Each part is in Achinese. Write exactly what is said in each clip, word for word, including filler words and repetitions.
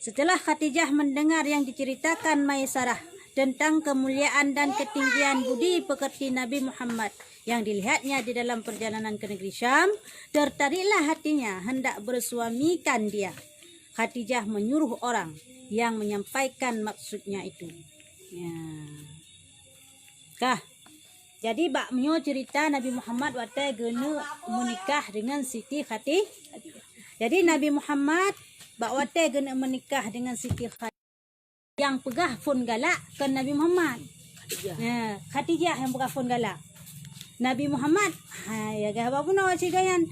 Setelah Khadijah mendengar yang diceritakan Maisarah tentang kemuliaan dan ketinggian budi pekerti Nabi Muhammad yang dilihatnya di dalam perjalanan ke negeri Syam, tertariklah hatinya hendak bersuamikan dia. Khadijah menyuruh orang yang menyampaikan maksudnya itu. Ya. Kah. Jadi bak meunyoe cerita Nabi Muhammad watée geuneuk meunikah dengan Siti Khati-, jadi Nabi Muhammad bak watée geuneuk meunikah dengan Siti Khati-, yang peugah phon galak kon Nabi Muhammad. Khadijah. Ha, Khadijah yang peugah phon galak. Nabi Muhammad, ha, ya gah ba bunoe sigoe nyan.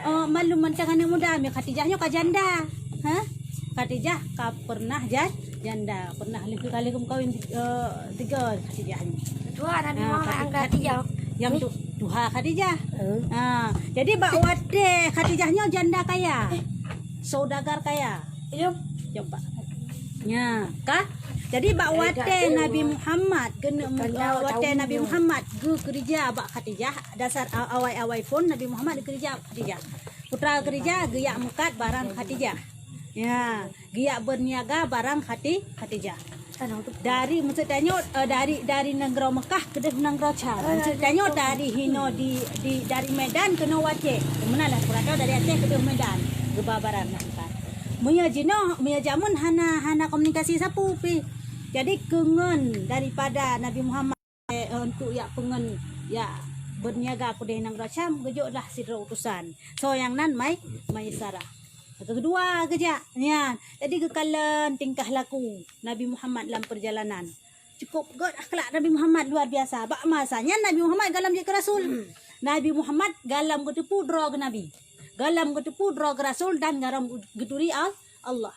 Oh, maklum mantong aneuk muda, mi Khadijah nyoe ka janda. Ha? Khadijah ka pernah ja-, janda, pernah lheueh kali geumeukawen, eh, tiga Khadijah nyoe. Tuha Nabi Ha, Muhammad Khadi-, angkat Khadi-, tiga. Yang tu, tuha Khadijah. Hmm. Ha, jadi bak watée Khadijah nyoe janda kaya. Saudagar kaya. Iya. Coba. Nya, kah? Jadi bak watée Nabi Muhammad keuneuk, watée Nabi Muhammad geukeurija bak Khadijah, dasar a-, awai-awai phon Nabi Muhammad geukeurija bak Khadijah. Putra geukeurija geujak meukat barang Khadijah. Ya, geujak beuniaga barang Khati-, Khadijah. Dari, maksud tanyoe, eh, dari, dari nanggroe Mekah keudeh nanggroe Syam. Maksud tanyoe dari hinoe di, di, dari Medan keunoe u Aceh. Meunan lah, peuratau dari Aceh keudeh Medan. Geuba barang nak meukat. Meunyoe jinoe, meunyoe jameun hana, hana komunikasi sapeue pih. Jadi keungon daripada Nabi Muhammad, eh, untuk jak peungon, jak beuniaga keudeh nanggroe Syam, geujok lah sidroe utosan. Soe nyang nan Mai-, Maisarah. Keudua geujak nyan. Jadi geukalon tingkah laku Nabi Muhammad lam perjalanan. Cukup göt akhlak Nabi Muhammad luar biasa. Bak masa nyan Nabi Muhammad gohlom jeuet keu rasul. Nabi Muhammad gohlom geuteupeue droe keu nabi. Gohlom geuteupeue droe keu rasul dan gohlom geuturi Al-, Allah.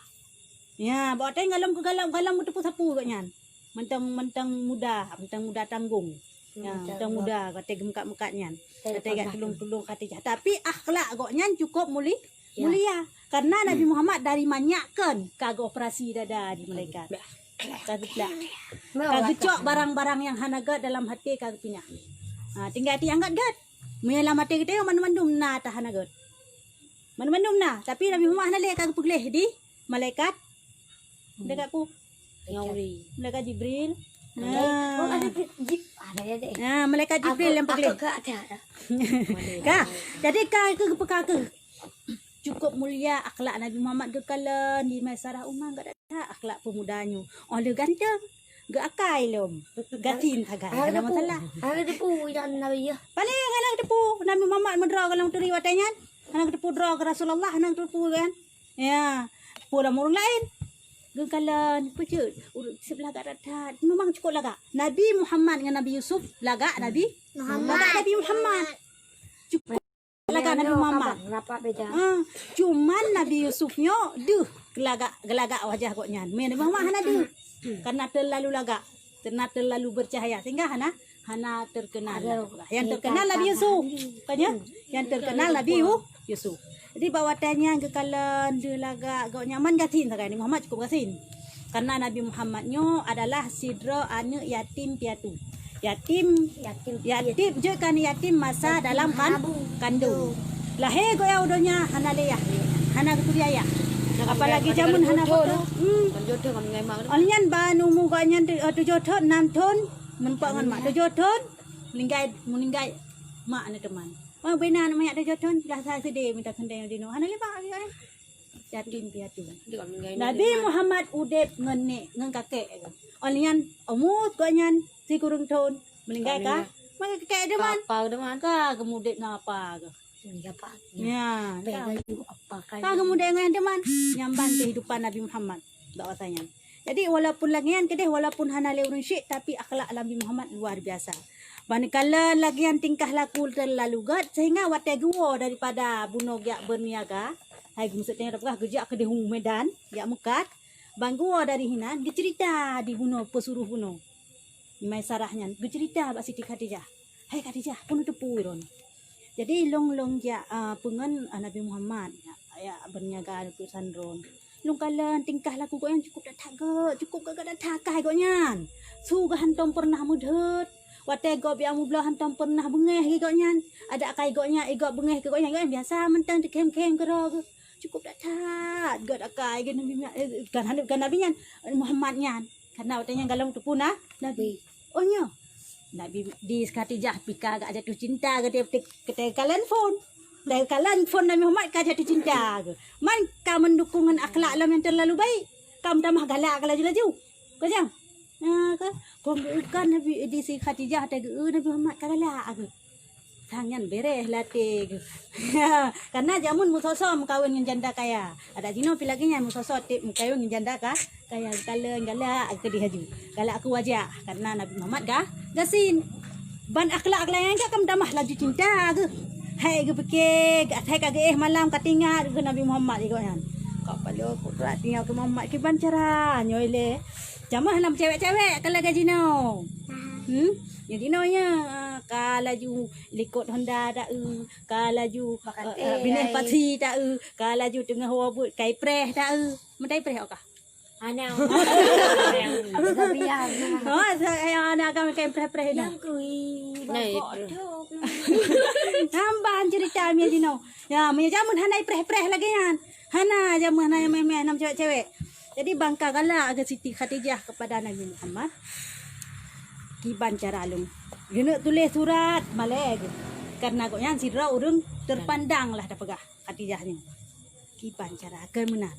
Ya, bak watée nyan gohlom, gohlom, gohlom geuteupeue sapeue gobnyan. Mantong, mantong muda, mantong muda tanggong. Ya, mantong muda, watée geumeukat-meukat nyan. Watée jak tulông-tulông Khadijah. Tapi akhlak gobnyan cukup muli-, mulia. Karena Nabi Muhammad dari manyak kon ka geuoperasi dada di malaikat. Ka geuplak. Ka geucok barang-barang nyang hana göt dalam até ka geupinyah. Ha, tinggai até nyang göt-göt. Meunyoe lam até geutanyoe mandum-mandum na ta hana göt. Mandum-mandum na, tapi Nabi Muhammad hana lé ka geupeugleh di malaikat. Malaikat pu? Nyauri. Malaikat Jibril. Oh, ada Jib-, ada ya, deh. Nah, malaikat Jibril nyang peugléh. Ka. Jadi ka keuh peuka keuh. Cukup mulia akhlak Nabi Muhammad geukalon di Maisarah uma geudak that akhlak peumuda nyoe. Oh lheueh ganteng, geuakai lom. Gatin sagai, hana masalah. Hana teupeue ya Nabi ya. Paléng hana teupeue Nabi Muhammad meudroe gohlom turi watée nyan. Hana teupeue droe keu Rasulullah, hana teupeue kan. Ya, peue lam ureuëng laén. Geukalon, peue cit? Ureuëng seb lagak that-that. Memang cukup lagak. Nabi Muhammad ngon Nabi Yusuf lagak Nabi Muhammad. Lagak Nabi Muhammad. Cukup lagak Nabi Muhammad. Rapat beda. Ha, cuman Nabi Yusuf nyoe deuh geulagak, geulagak wajah gobnyan. Mé Nabi Muhammad hana deuh. Karena terlalu lagak. Karena terlalu bercahaya sehingga hana, hana terkenal. Nyang terkenal Nabi Yusuf. Kan ya? Nyang terkenal Nabi Yu-, Yusuf. Jadi bak watée nyan geukalon deuh lagak gobnyan man gatin sagai, Nabi Muhammad cukup gatin. Karena Nabi Muhammad nyoe adalah sidroe aneuk yatim piatu. Yatim, yatim jeuet kan yatim masa dalam kan-, kandung. Lahé gobnyan u donya hana lé yah, hana geuturi ayah. Apalagi jameun hana foto. Hmm. Nyan ban umu gobnyan tu-, eh, tujoh thon, nam thon, meumpat ngon mak. Tujoh thon, meuninggai, meuninggai mak na teuma. Oh, bina aneuk manyak tujoh thon, dah sa seudeh minta keundeng di nyoe. Hana lé mak lagi kan. Yatim piatu. Nabi Muhammad udeb ngon nek, ngon kakek. Oh nyan umu gobnyan sikureueng thon, meuninggai ka. Maka kakek deman. Apa deman? Ka geumudeb ngon apa ke? Ya, ka. Ka geumudeb ngon deman. Nyamban kehidupan Nabi Muhammad bak masa nyan. Jadi walaupun lagée nyan keudeh, walaupun hana lé ureuëng syik, tapi akhlak Nabi Muhammad luar biasa. Manakala lagée nyan tingkah laku terlalu göt sehingga watée geuwoe daripada bunoe geujak berniaga, hai maksudnya peugah geujak keudeh u Medan, jak meukat, ban geuwoe dari hinan geucerita di bunoe peusuruh bunoe. Maisarah nyan geucerita bak Siti Khadijah. Hai Khadijah, peue neuteupeue droeneuh. Jadi lôn-lôn jak, ah, peungon, ah, Nabi Muhammad, ya, ya, berniaga utusan droen. Lôn kalon tingkah laku gobnyan cukup that-that göt, cukup göt-göt that-that akai gobnyan. Su geuh hántom peureunah meudhot. Watée gob nyang meubloe hántom peureunah beungéh lé gobnyan. Adak akai gobnyan, eh, gob beungéh keu gobnyan, gobnyan biasa mantong teukhém-khém keudroe geuh. Cukup that-that geuh akai geuh Nabi, eh, kan, kan Nabi nyan, Muhammad nyan. Karena watèe nyan galom teupeu na Nabi. Oh nyo. Nabi di Khadijah pih ka agak jatuh cinta geuh, teukalon phôn. Teukalon phôn Nabi Muhammad ka jatuh cinta geuh. Man ka meudukung ngon akhlak lom nyang terlalu baik. Ka meutamah galak ka laju-laju. Ka nyang? Nah, ka. Kon Nabi di si Khadijah teuh geuh Nabi Muhammad ka galak geuh. Sang nyan bereh lam até geuh. Karena jameun musoh-soh meukawen ngon janda kaya. Adak jinoe pih lagèe nyan musoh-soh tiep meukawen ngon janda ka, kaya, geukalon, galak keudeh laju. Galak keu wajah karena Nabi Muhammad ga, gasien. Ban akhlak-akhlak nyan ka meutamah laju cinta geuh. Hai geupike, hai ka geuéh malam ka teuingat keu Nabi Muhammad geuh nyan. Ka paloe kudrat tinggai keu Muhammad kiban cara nyoe lé. Jameun hana meucewek-cewek ka lagèe jinoe. Hmm? Nyoe jinoe nyan, ah, ka laju likot honda ta-eu, ka laju, eh, eh, binéh pasi ta-eu, ka laju teungoh woe buet kai preh ta-eu. Meutai preh oka? Hana. Hana. Oh, sa-, eh, hana ka kai preh-preh dah. Nyang kui, bangkok dok. Nambah cerita mie jinoe. Ya, mie jameun hana preh-preh lagèe nyan. Hana jameun hana meh-meh nam cewek-cewek. Jadi bangka galak geuh Siti Khadijah kepada Nabi Muhammad. Kiban cara lôn. Geuneuk tuléh surat malèe geuh. Karena gobnyan sidroe ureueng terpandang lah tapeugah Khadijah nyoe. Kiban cara keu meunan.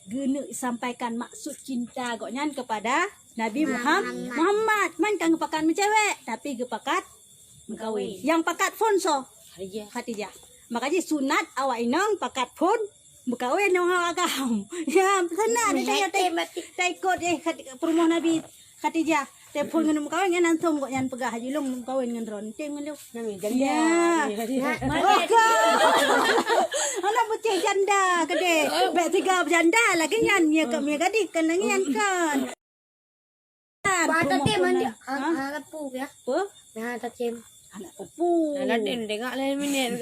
Geuneuk sampaikan maksud cinta gobnyan kepada Nabi Muham-, Muhammad. Muhammad. Man ka geupakat meucewek, tapi geupakat meukawen. Nyang pakat phôn soe? Khadijah. Khadijah. Maka jih sunat awak inong pakat phôn meukawen ngon awak agam. Ya, sunat. Meunan dia tai-, tai-, taikot, eh, peurumoh Nabi Khadijah. Telepon ngon meukawen nyan langsung gobnyan peugah, "Haji, lôn meukawen ngon droe." Tem ngon lôn. Nami janda. Ya. Nami janda. Oh, ka. Alah, bucéh janda keudeh. Bèk tiga janda lagèe nyan, mie ka, mie gadih kan lagèe nyan kan. Bah, tatem, mandi. Hah? Ah, ah, lapu ya. Apa? Nah, tatem. Anak pupu. Nah, nanti tengok lah minit.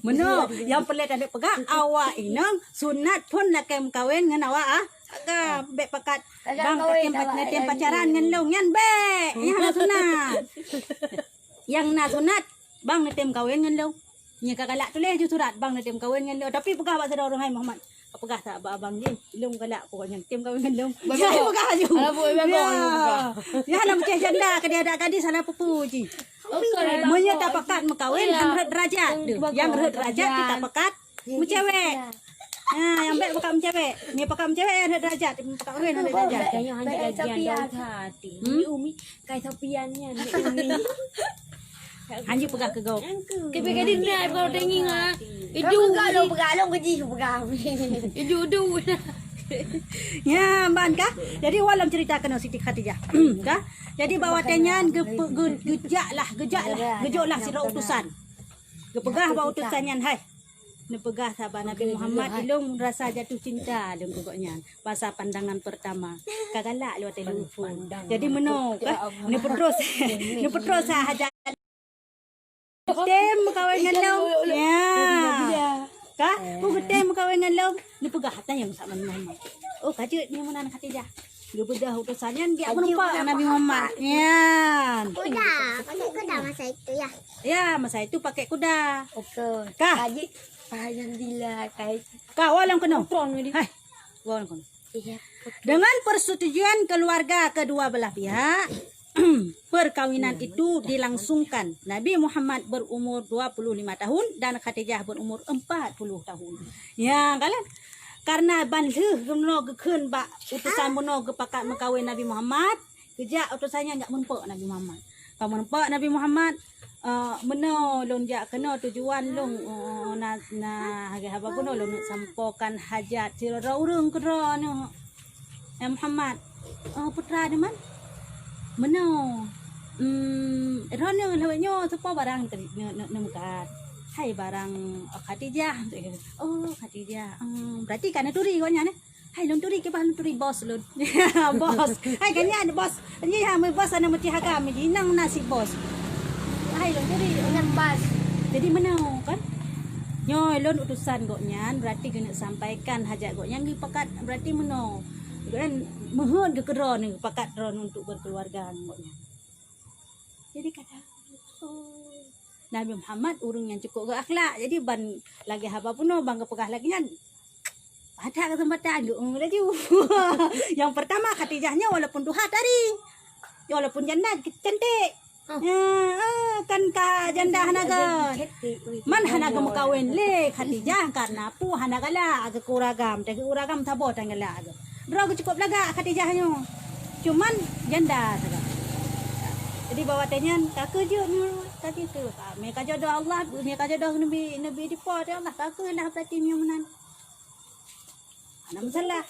Meunoe, nyang peureulèe taneuk peugah, awak inong sunat phôn lakèe meukawen ngon awak, ah, agam. Bèk pakat bang tatem pacaran ngon lôn nyan, bèk. Nyan hana sunat. Nyang na sunat, bang neutem kawen ngon lôn. Nyoe ka galak tuléh ju surat, bang neutem kawen ngon lôn. Tapi peugah bak sidroe ureueng, "Hai Muhammad, peugah sa bak abang jih, lôn galak pokok nyan tem kawen ngon lôn." Jadi peugah ju. Alah, buat bengong, peugah. Ya, hana meucéh janda, ka dia adak gadis, hana pupu jih. Meunyoe tapakat meukawen, nyang rhot derajat. Nyang rhot derajat, tapakat meucewek. Ha, nyang bèk pakat meucewek. Nyoe pakat meucewek, nyang rhot derajat. Pakat ureueng rhot derajat. Kai Sopian nyan, Umi. Hanjeuet peugah keu gob. Tapi ka dina, kalau dengi ngah. Idu. Peugah lôn, peugah lôn, keu jih peugah. Idu, idu. Ya, ban ka. Jadi, walau cerita keunoe Siti Khadijah. Ka? Jadi, bak watèe nyan geupe-, geu-, geujak lah, geujak lah, geujok lah sidroe utusan. Geupeugah bak utusan nyan, "Hai, neupeugah sa bak Nabi Muhammad, ilôn rasa jatuh cinta lôn keu gobnyan. Pasal pandangan pertama, ka galak lé watèe lôn phôn. Jadi meunoe ka, neupeutrôh, neupeutrôh sa hajat." Tem meukawen ngon lôn. Ya. Ka? Peue geutem meukawen ngon lôn? Neupeugah tanyong sa Nabi Muhammad. Oh, ka jeuet nyoe meunan Khadijah. Geubeudôh utosan nyan geujak meureumpok Nabi Muhammad. Nyan. Kuda, pakai kuda masa itu ya. Ya, masa itu pakai kuda. Oke. Ka? Ka jeuet payah bila kai. Ka, woe lom keunoe. Hai. Woe lom keunoe. Iya. Dengan persetujuan keluarga kedua belah pihak, perkawinan itu dilangsungkan. Nabi Muhammad berumur dua puluh lima tahun dan Khadijah berumur empat puluh tahun. Ya, kan? Karena ban lheueh bunoe geukheun bak utusan bunoe geupakat meukawen Nabi Muhammad, geujak utusan nyan jak meureumpok Nabi Muhammad. Ka meureumpok Nabi Muhammad, Eh, meunoe lôn jak keunoe tujuan lôn, eh, na, na haba bunoe lôn sampokan hajat sidroe ureueng keudroe nyoe. Eh, Muhammad, eh, putra nyoe man? Meunoe. Hmm, droeneuh lawét nyoe soe po barang tadi ne-, ne-, neumeukat. Hai barang, oh, Khadijah. Oh, Khadijah. Hmm, berarti ka neuturi gobnyan, eh? Hai lôn turi, kiban lôn turi bos lôn. Bos. Hai kan nyan bos. Nyan ha, meu bos ana meuti haga, meu jinang na si bos. Hai lôn turi. Nyan bos. Jadi meunoe kan? Nyoe lôn utusan gobnyan, berarti geuneuk sampaikan hajat gobnyan geupakat, berarti meunoe. Kan meuheuet geukeudroe nyoe, pakat droe untuk berkeluarga ngon gobnyan. Jadi kata, oh. Nabi Muhammad ureuëng nyang cukôp geuakhlak. Jadi ban lagée haba bunoe ban geupeugah lagée nyan, pada keuseumpatan geuh laju. Nyang peurtama Khadijah nyoe walaupun tuha tari, walaupun janda cantik. Ya, eh, kan ka janda hana ge. Man hana geumeukawen lé Khadijah karena peue hana galak geuh keu ureuëng agam, tapi ureuëng agam saboh tan galak geuh. Droe geuh cukôp lagak Khadijah nyoe. Cuman janda sagai. Jadi bak watée nyan ka keuh jeuet nyoe, ka jeuet keuh. Ka, mé ka jodoh Allah, mé ka jodoh Nabi, Nabi dipo teuh Allah, ka keuh lah berarti nyoe meunan. Hana masalah.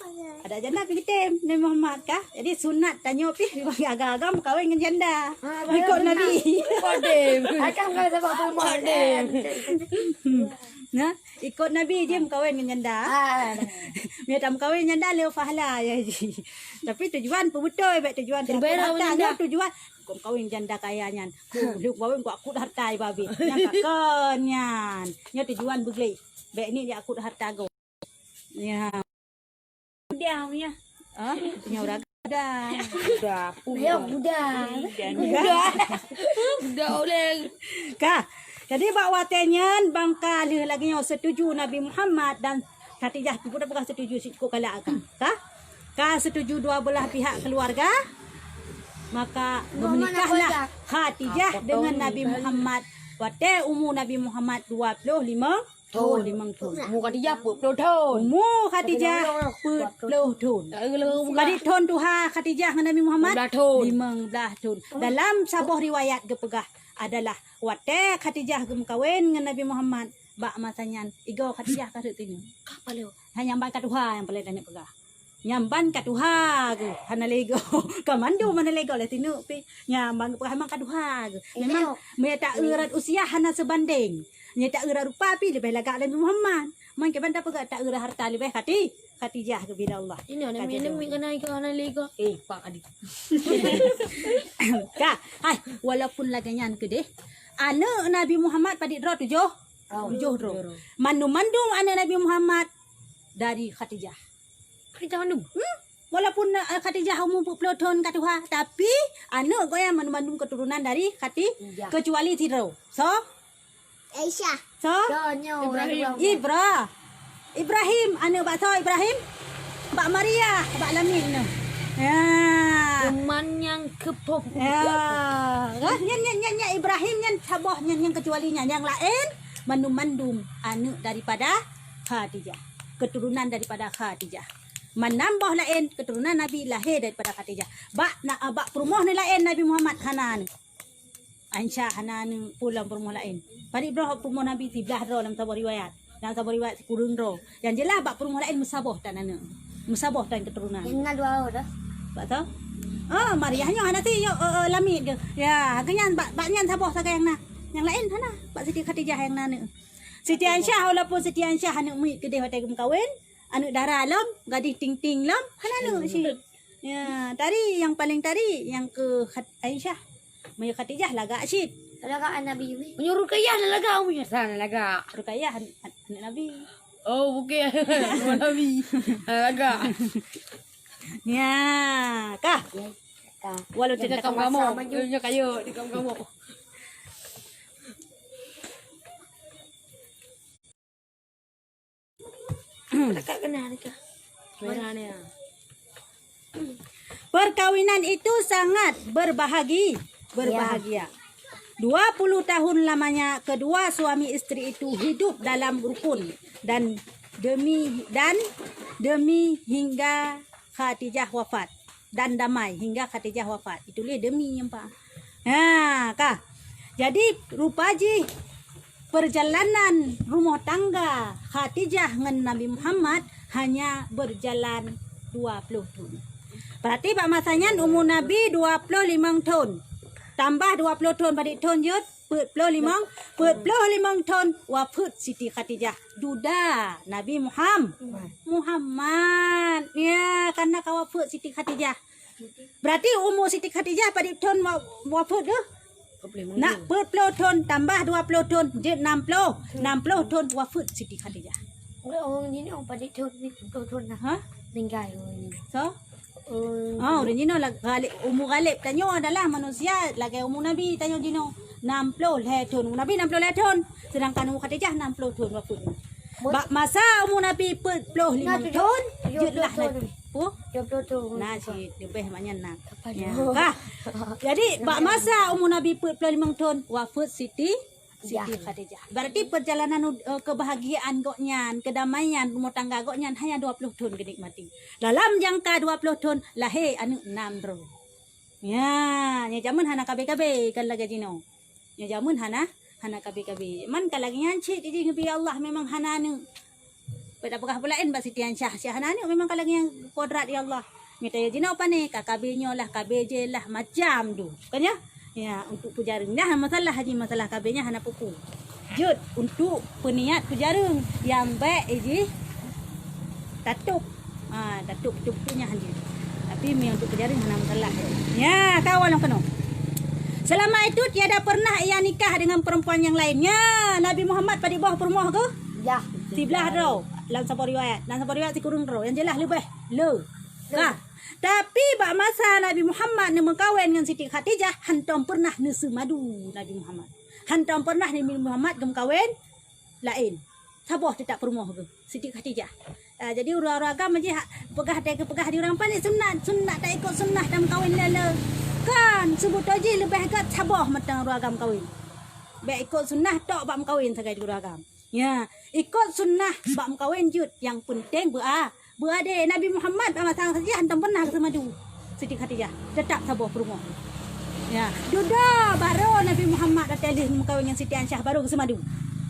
Ada janda pih geutem Nabi Muhammad kah? Jadi sunat tanyoe pih bagi agam-agam meukawen ngon janda. Ha, ikot Nabi. Ikot Nabi. Nah, ikot Nabi je meukawen ngon janda. Ah. Meukawen janda le pahala ya ji. Tapi tujuan peubeutôi, baik tujuan harta nyoe tujuan kok meukawen janda kaya nyan. Kok meukawen kok akut harta babi. Nyan ka kon nyan. Nyoe tujuan beugléh. Baik ni dia akut harta go. Ya. Udah ya. Ah, punya orang udah. Udah, ya, udah. Udah. Udah oleh. Kah. Jadi bak watée nyan bangka lheueh lagée nyoe setuju Nabi Muhammad dan Khadijah pih peugah setuju sikok galak kah. Kah? Ka setuju dua belah pihak keluarga, maka menikahlah Khadijah dengan Nabi Muhammad watée umu Nabi Muhammad dua ploh limong thon. Limong thon. Umu Khadijah peuet ploh thon. Umu Khadijah peuet ploh thon. Padit thon tuha Khadijah ngon Nabi Muhammad? Limong blaih thon. Limong blaih thon. Dalam saboh riwayat geupeugah adalah watée Khadijah geumeukawen ngon Nabi Muhammad, bak masa nyan igoe Khadijah ka rhot teungoh. Ka paloe. Hai nyang ban ka tuha nyang paleng tanyoe peugah. Nyang ban ka tuha geuh, hana lego. Ka mandum hana lego lé tineuk pih. Nyang ban geupeugah memang ka tuha geuh. Memang meunyo ta-eu rot usia hana seubandeng. Meunyo ta-eu rot rupa pih leubeh lagak Nabi Muhammad. Man kiban tapeugah ta-eu rot harta leubeh Khati-, Khadijah geuh bila Allah. Inoe nami nami kana iko hana lego. Eh, pak adik. Ka, hai, walaupun lagée nyan keudeh, aneuk Nabi Muhammad padit droe tujoh? Tujoh droe. Mandum-mandum aneuk Nabi Muhammad dari Khadijah. Khadijah mandum? Hmm? Walaupun, eh, Khadijah umu peuet ploh thon ka tuha, tapi aneuk gobnyan mandum-mandum keturunan dari Khati-, kecuali sidroe. So? Aisyah. So? Ibra-, Ibrahim, aneuk bak so Ibrahim? Bak Maria, bak Lamit nyoe. Ya. Cuman nyang keupop. Ya. Kan? Nyan, nyan, nyan, nyan Ibrahim nyan saboh nyan, nyan kecuali nyan. Nyang laén mandum-mandum aneuk daripada Khadijah. Keturunan daripada Khadijah. Manam boh laén keturunan Nabi lahé daripada Khadijah. Bak na-, bak peurumoh ni laén Nabi Muhammad hana aneuk. Aisyah hana aneuk pula peurumoh laén. Padit droe peurumoh Nabi siblaih droe lam saboh riwayat. Lam saboh riwayat sikureueng droe. Nyang jeulaih bak peurumoh laén meusaboh tan aneuk. Meusaboh tan keturunan. Nyang na dua dah. Bak tu? Oh, Maria nyoe hana si, yo, eh, eh, Lamit ke. Ya, geuhnyan bak, bak nyan saboh sagai nyang na. Nyang laén hana. Bak Siti Khadijah nyang na aneuk. Siti Aisyah, walaupun Siti Aisyah aneuk miet keudeh watée geumeukawen, aneuk dara lom, gadih ting-ting lom, hana aneuk cit. Ya, tari nyang paleng tari nyang keu Khat-, Aisyah. Meunyoe Khadijah lagak cit. Lagak Nabi. Meunyoe Ruqayyah lagak, meunyoe sana lagak. Ruqayyah an-, an-, aneuk Nabi. Oh, bukan. Nabi. Lagak. Ya, kah? Walau tidak sama-sama. Nyoe kayu di kamu-kamu. Dekat kena, dekat. Mana ni? Perkawinan itu sangat berbahagi-, berbahagia. Dua puluh tahun lamanya kedua suami istri itu hidup dalam rukun dan demi, dan demi hingga Khadijah wafat dan damai hingga Khadijah wafat. Dituléh demi nyan, Pak. Ha, ka. Jadi, rupa jih perjalanan rumoh tangga Khadijah ngon Nabi Muhammad hanya berjalan dua puluh thon. Berarti bak masa nyan umu Nabi dua puluh limong thon. Tambah dua puluh thon, padit thon jeuet? Peuet ploh limong, peuet ploh limong thon wafeuet Siti Khadijah, duda Nabi Muham-, Muhammad. Ya, karena ka wafeuet Siti Khadijah. Berarti umu Siti Khadijah padit thon wa-, wafeuet tu? Nak peuet ploh thon tambah dua puluh thon, jeuet nam ploh. Nam ploh thon wafeuet Siti Khadijah. Orang, orang ni, orang padit thon ni, peuet ploh thon dah. Ha? Meninggal orang ni. So? Oh. Oh, ureueng jinoe la-, Ghalib, umu Ghalib tanyoe adalah manusia lagèe umu Nabi tanyoe jinoe. Nam ploh lhèe thôn. Nabi nam ploh lhèe thôn, seudangkan Ummu Khadijah nam ploh thôn wafeuet. Bak masa umu Nabi peuet ploh limong thôn, jeuet lah Nabi. Puh? Nah, cit leubeh mak nyan na. Ya, kah? Jadi, bak masa umu Nabi peuet ploh limong thôn, wafeuet Siti, Siti Khadijah. Berarti perjalanan, eh, kebahagiaan gobnyan, kedamaian rumah tangga gobnyan hanya dua ploh thôn geunikmati. Dalam jangka dua ploh thôn, lahé aneuk nam droe. Ya, nyan jameun hana KB-KB kan lagèe jinoe. Nyan jameun hana, hana KB-KB. Man ka lagèe nyan cit jih ngon Allah memang hana aneuk. Bèk tapeugah peue laén bak Siti Aisyah, Aisyah hana aneuk memang ka lagèe nyan kodrat ya Allah. Mita ya jinoe pane, ka KB nyoe lah, KB jih lah, macam tu. Kan ya? Ya, untuk peujareueng. Nah, masalah haji, masalah KB nyan hana peue-peue. Jeuet untuk peuniat peujareueng nyang bèk jih tatôb. Ha, tatôb beutôi-beutôi nyan jeuet. Tapi meu untuk peujareueng hana masalah. Ya, kawan nyang keunoe. Selama itu tiada pernah ia nikah dengan perempuan yang lain. Ya, Nabi Muhammad padum boh peurumoh keuh? Ya. Siblah droe. Lam saboh riwayat. Lam saboh riwayat sikureueng droe. Nyang jeulaih leubeh le. Kah? Tapi bak masa Nabi Muhammad neumeukawen ngon Siti Khadijah, hantom pernah neuseumadu Nabi Muhammad. Hantom pernah Nabi Muhammad geumeukawen laén. Saboh teutap peurumoh geuh, Siti Khadijah. Ah, jadi ureueng-ureueng agam jih ha-, peugah, peugah di ureueng pane sunat, sunat taikot sunnah tameukawen lé-lé. Kan, seubeutôi jih leubeh gèt saboh mantong ureueng agam kawen. Bèk ikot sunnah tok bak meukawen sagai di ureueng agam. Ya, ikot sunnah bak meukawen jeuet, nyang peunteng beu-a-, beuadé. Nabi Muhammad bak masa Khadijah hantom pernah geuseumadu Siti Khadijah, teutap saboh peurumoh. Ya, dudoe barô Nabi Muhammad watèe lheueh meukawen ngon Siti Aisyah barô geuseumadu.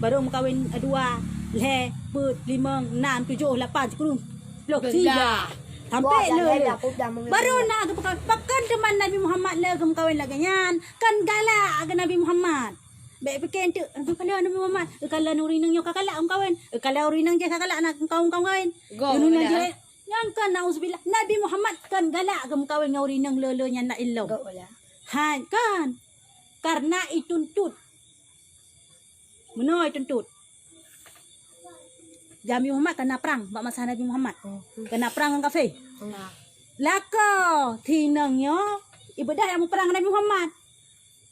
Barô meukawen dua, lhèe, peuet, limong, nam, tujoh, lapan, sikureueng, ploh, siblah. Sampé lheueh. Barô na geupeukawen. Pakon teuma Nabi Muhammad lé geumeukawen lagèe nyan? Kan galak keu Nabi Muhammad. Bèk pike eunteuk, "Aduh, ka lheueh Nabi Muhammad, eh, ka lheueh ureueng inong nyoe ka galak meukawen, eh, ka lheueh ureueng inong jih ka galak na meukawen-kawen." Nyang kan, nauzubillah, Nabi Muhammad kan galak geumeukawen ngon ureueng inong le-le nyan na ilong. Hai, kan. Karena ituntut. Meunoe ituntut. Nabi Muhammad ka na prang bak masa Nabi Muhammad. Ka na prang ngon kafé. Lakoe, tinong nyoe, ibadah nyang meuprang ngon Nabi Muhammad.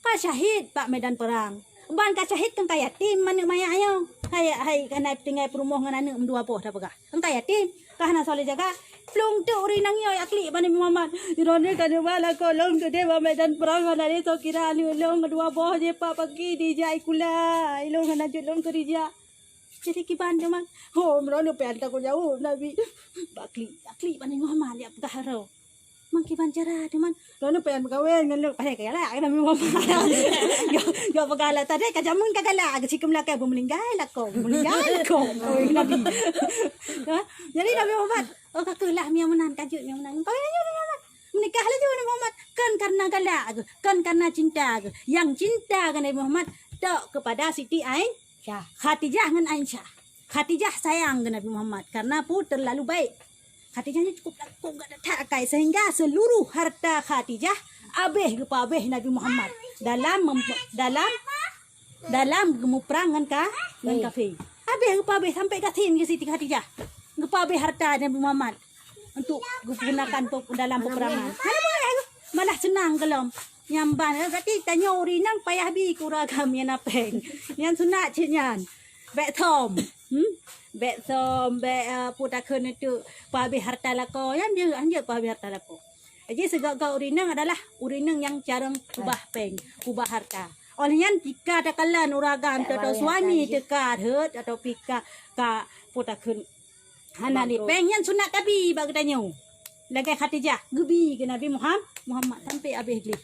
Ka syahid bak medan perang. Ban ka syahid kan ka yatim aneuk manyak nyoe. Hai, hai, ka na tinggai peurumoh ngon aneuk meudua boh tapeugah. Kan ka yatim, ka hana soe lé jaga. Plueng teuk ureueng inong nyoe jak klik bak Nabi Muhammad. Droeneuh ka neuba lakoe lôn keudeh bak medan perang, hana lé soe kira aneuk lôn meudua boh jih pak paki dijak ikula. Ilôn hana jeuet lôn keu dijak. Jadi kiban teuma. Ho, meunurot lôn pih hana takot jaweueb Nabi. Bak klik, bak klik bak Nabi Muhammad jak peugah droe. Man kiban cara teuma. Lôn pih hana meukawen ngon lôn, padahai ka galak Nabi Muhammad. Gak, gak peugah lah tadi ka jameun ka galak, ka sikeumeulakai beumeuninggai lakoe, beumeuninggai lakoe. Oh, Nabi. Ha? Jadi Nabi Muhammad, "Oh, ka keuh lah, meunyo meunan, ka jeuet meunyo meunan." Meukawen ngon Nabi Muhammad. Meunikah laju Nabi Muhammad. Kan karena galak geuh, kan karena cinta geuh. Nyang cinta keu Nabi Muhammad tok keupada Siti Ain Syah. Khadijah ngon Aisyah. Khadijah sayang keu Nabi Muhammad karena peue, terlalu baik. Khadijah nyoe cukup lakoe gata that akai sehingga seluruh harta Khadijah abéh geupeuabéh Nabi Muhammad dalam mem-, dalam, dalam geumuprang ngon ka-, ngon kafé. Abéh geupeuabéh sampai gasien keu Siti Khadijah. Geupeuabéh harta Nabi Muhammad untuk geugunakan pe-, dalam peperangan. Hana boleh, malah seunang gohlom. Nyan ban, eh, berarti tanyoe ureueng inong payah bi keu ureueng agam nyang na péng. Nyan sunat cit nyan. Bèk som. Hmm? Bèk som, bèk, eh, peue takheun itu, peuabéh harta lakoe. Nyan jeuet, hanjeuet peuabéh harta lakoe. Jadi, sigoe-goe ureueng inong adalah ureueng inong nyang carông keubah péng, keubah harta. Óh lheueh nyan, pih ka takalon ureueng agam atau suami teuka rhot atau pih ka, ka peue takheun hana lé péng, nyan sunat tabi bak geutanyoe. Lagèe Khadijah, geubi keu Nabi Muham-, Muhammad sampai abéh gleh.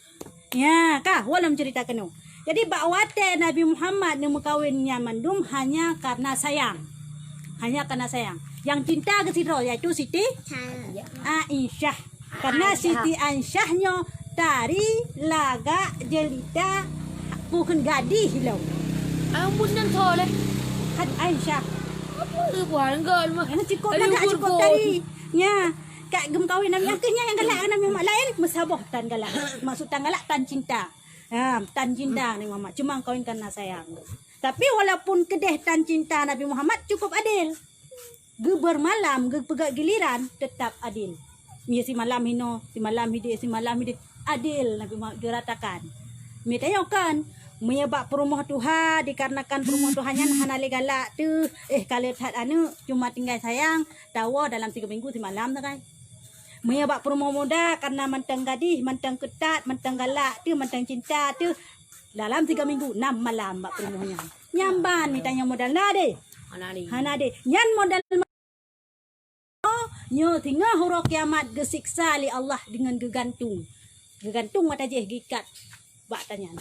Nyan, ka, ulôn ceurita keunoe. Jadi, bak watèe Nabi Muhammad neumeukawen nyan mandum hanya karena sayang. Hanya karena sayang. Nyang cinta keu sidroe, yaitu Siti Aisyah. Karena Siti Aisyah nyoe tari lagak jelita bukon gadih lom. Ampun, nyan tho lé. Khat Aisyah. Apa buah enggak lu mah? Yang cukup lagak, cukup tari. Nya, kat geumeukawen Nabi, nyang keuh nyan nyang galak Nabi Muhammad laén, meusaboh tan galak. Maksud tan galak, tan cinta. Ha, tan cinta Nabi Muhammad. Cuma meukawen karena sayang. Tapi walaupun keudeh tan cinta Nabi Muhammad cukup adil. Geubeurmalam, geupeugah giliran, teutap adil. Mie simalam hinoe, simalam hideh, simalam hideh. Adil Nabi Muhammad geuratakan. Mie tanyoe kan, Meunyoe bak peurumoh tuha, dikarenakan peurumoh tuha nyan hana lé galak teuh, eh, ka le that aneuk, cuma tinggai sayang, tawoe dalam tiga minggu simalam sagai. Meunyoe bak peurumoh muda, karena mantong gadih, mantong keutat, mantong galak teuh, mantong cinta teuh, dalam tiga minggu, enam malam bak peurumoh nyan. Nyan ban, mita nyoe modal na deh. Hana deh. Hana deh. Nyan modal Nyoe singoh uroe kiamat geusiksa lé Allah deungon geugantung. Geugantung mata jih geuikat bak tanyan.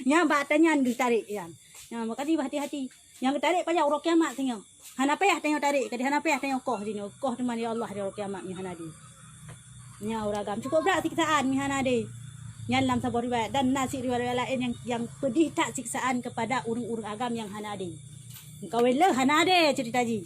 Nyan bak tanyan geutarek nyan. Nyan makajih hati-hati. Nyang geutarek pajan uroe kiamat singoh. Hana payah tanyoe tarek, kadeh hana payah tanyoe koh jinoe. Koh teuma lé Allah di uroe kiamat nyoe hana deh. Nyan ureueng agam cukôp brat siksaan nyoe hana deh. Nyan lam saboh riwayat dan na cit riwayat-riwayat laén nyang, nyang peudih that siksaan keupada ureueng-ureueng agam nyang hana deh. Meukawen le hana deh cerita jih.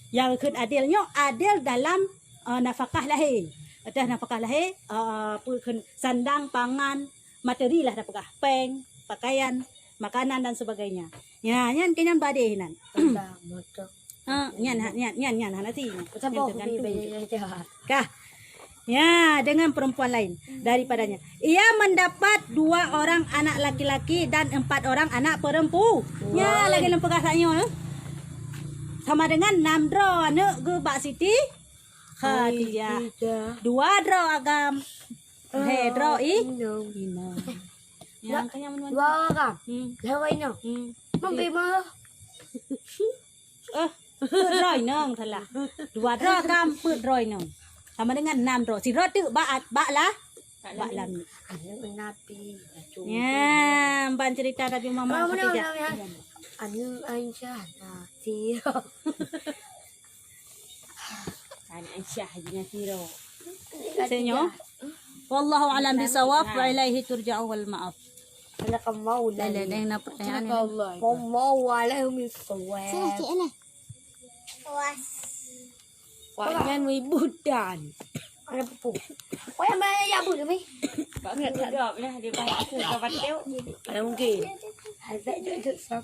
Nyang kheun adil nyoe adil dalam, eh, nafakah lahé. Ateueh nafakah lahé, eh, peue kheun sandang, pangan, materi lah tapeugah, péng, pakaian, makanan dan sebagainya. Ya, nyan keu nyan badeh nan. Sandang, motor. Ha, nyan, ha, nyan, nyan, nyan hana si. Nyan tergantung. Kah? Ya, dengan perempuan lain daripadanya. Ia mendapat dua orang anak laki-laki dan empat orang anak perempu. Ya, lagèe lôn peugah tanyoe, eh. Sama dengan enam droe aneuk geuh bak Siti Khadijah. Khadijah. Dua droe agam. Eh, droe i? Inong. Inong. Dua, dua orang. Hmm. Dua inong. Hmm. Mampu mah. Eh, peuet droe inong salah. Dua droe agam, peuet droe inong. Sama dengan enam droe. Sidroe teuk bak, bak lah. Bak lam. Aneuk Nabi. Nyan, ban cerita Nabi Muhammad Khadijah. Aneuk Aisyah. Nah, si. Kan Aisyah je nyan siro. Senyo. Wallahu a'lam bisawab wa ilaihi turja'u wal ma'af. Sadaqallahu. Lele deng na pertanyaan. Wallahu a'lam bisawab. Sini cik ni. Puas. Wah, nyan ibu dan. Ada pupu. Oh, yang mana ya bu ni? Bangat tak dok lah dia banyak tu kau batuk. Ada mungkin. Ada duduk sab.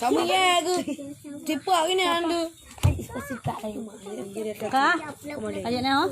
Kamu ya ke? Cepat ke ni anda? Ka? Ayo na.